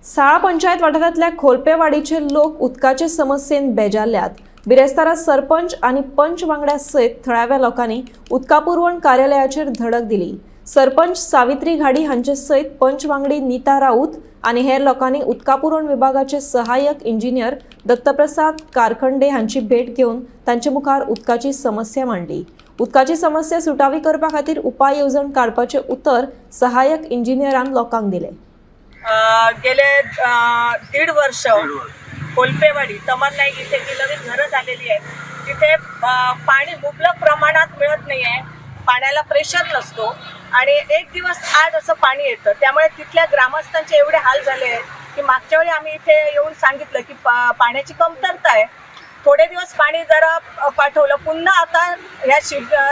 साळा पंचायत वाठारांतल्या खोलपेवाडीचे लोक उदकाचे समस्येन बेजारल्यात. बिरेस्तारा सरपंच आनी पंच वांगड्या सयत थळाव्या लोकांनी उदका पुरवण कार्यालयाचेर धडक दिली. सरपंच सावित्री घाडी हांचे सयत पंच वांगडी नीता राऊत आनी हेर लोकांनी उदका पुरवण विभागाचे सहाय्यक इंजिनियर दत्तप्रसाद कारखंडे हांची भेट घेवन तांचे मुखार उदकाची समस्या मांडली. उदकाची समस्या सुटावी करपा खातीर उपाय येवजण काडपाचें उतर सहाय्यक इंजिनियरान लोकांक दिलें. गेले 1.5 वर्ष कोलपेवाडी तमर नाईक इथे जी नवीन घरं झालेली आहेत तिथे पाणी मुबलक प्रमाणात मिळत नाही आहे. पाण्याला प्रेशर नसतो आणि एक दिवस आड असं पाणी येतं. त्यामुळे तिथल्या ग्रामस्थांचे एवढे हाल झाले आहेत की मागच्या वेळी आम्ही इथे येऊन सांगितलं की पाण्याची कमतरता आहे. थोडे दिवस पाणी जरा पाठवलं, पुन्हा आता ह्या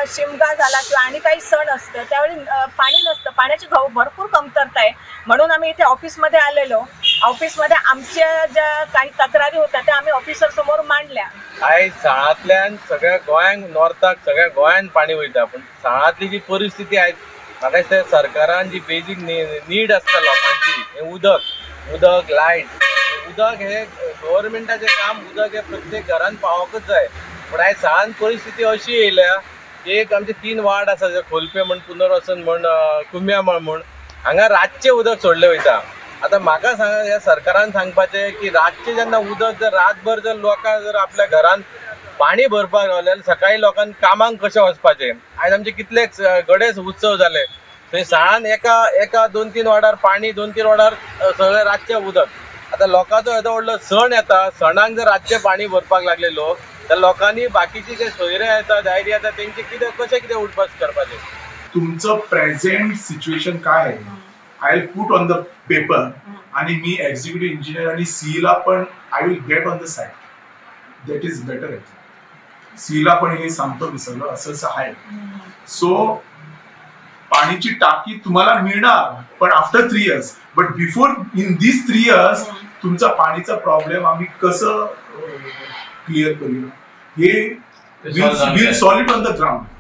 शिमगा झाला किंवा आणि काही सण असतं त्यावेळी पाणी नसतं, पाण्याची भरपूर कमतरता आहे. म्हणून आम्ही इथे ऑफिसमध्ये आलेलो. ऑफिसमध्ये आमच्या ज्या काही तक्रारी होत्या त्या आम्ही ऑफिसर समोर मांडल्या. आयज साळांतल्यान सगळ्या गोंयांक, नॉर्थाक सगळ्या गोंयान पाणी वयता, पूण साळांतली जी परिस्थिती आयज म्हाका दिसता सरकारान जी बेजीक नीड आसता लोकांची, हें उदक, उदक लायट, उदक हे गव्हर्मेंटाचें काम, उदक हे प्रत्येक घरान पावोवंकच जाय. पूण आयज साळान परिस्थिती अशी येयल्या की एक आमचे 3 वार्ड आसा, जे खोलपे म्हण, पुनर्वसन म्हण, कुम्यामळ म्हण, हांगा रातचें उदक सोडलें वयता. आतां म्हाका सांगा, ह्या सरकारान सांगपाचें की रातचें जेन्ना उदक जर रातभर जर लोकांक जर आपल्या घरान पाणी भरपाक रावलें जाल्यार सकाळीं लोकांक कामाक कशें वचपाचें? आयज आमचे कितले गणेश उत्सव जाले थंय साळान एका एका 2-3 वार्डार पाणी, 2-3 वार्डार सगळें रातचें उदक. आतां लोकांचो येदो व्हडलो सण येता, सणाक जर रातचें पाणी भरपाक लागले लोक तर लोकांनी बाकीचे जे सोयरे येता, दायरी येता, तेंचे कितें कशें कितें उठबस करपाचें? तुमचं प्रेझेंट सिच्युएशन काय आहे I will put on the paper आणि मी एक्झिक्युटिव्ह इंजिनियर आणि सीई ला पण I will get on the site, that is better. CE ला पण हे सांगतो मी सगळं असं असं आहे. सो पाणीची टाकी तुम्हाला मिळणार पण after 3 years, but before in this 3 years तुमचा पाणीचा प्रॉब्लेम आम्ही कसं क्लिअर करूया हे will solve it on the ground.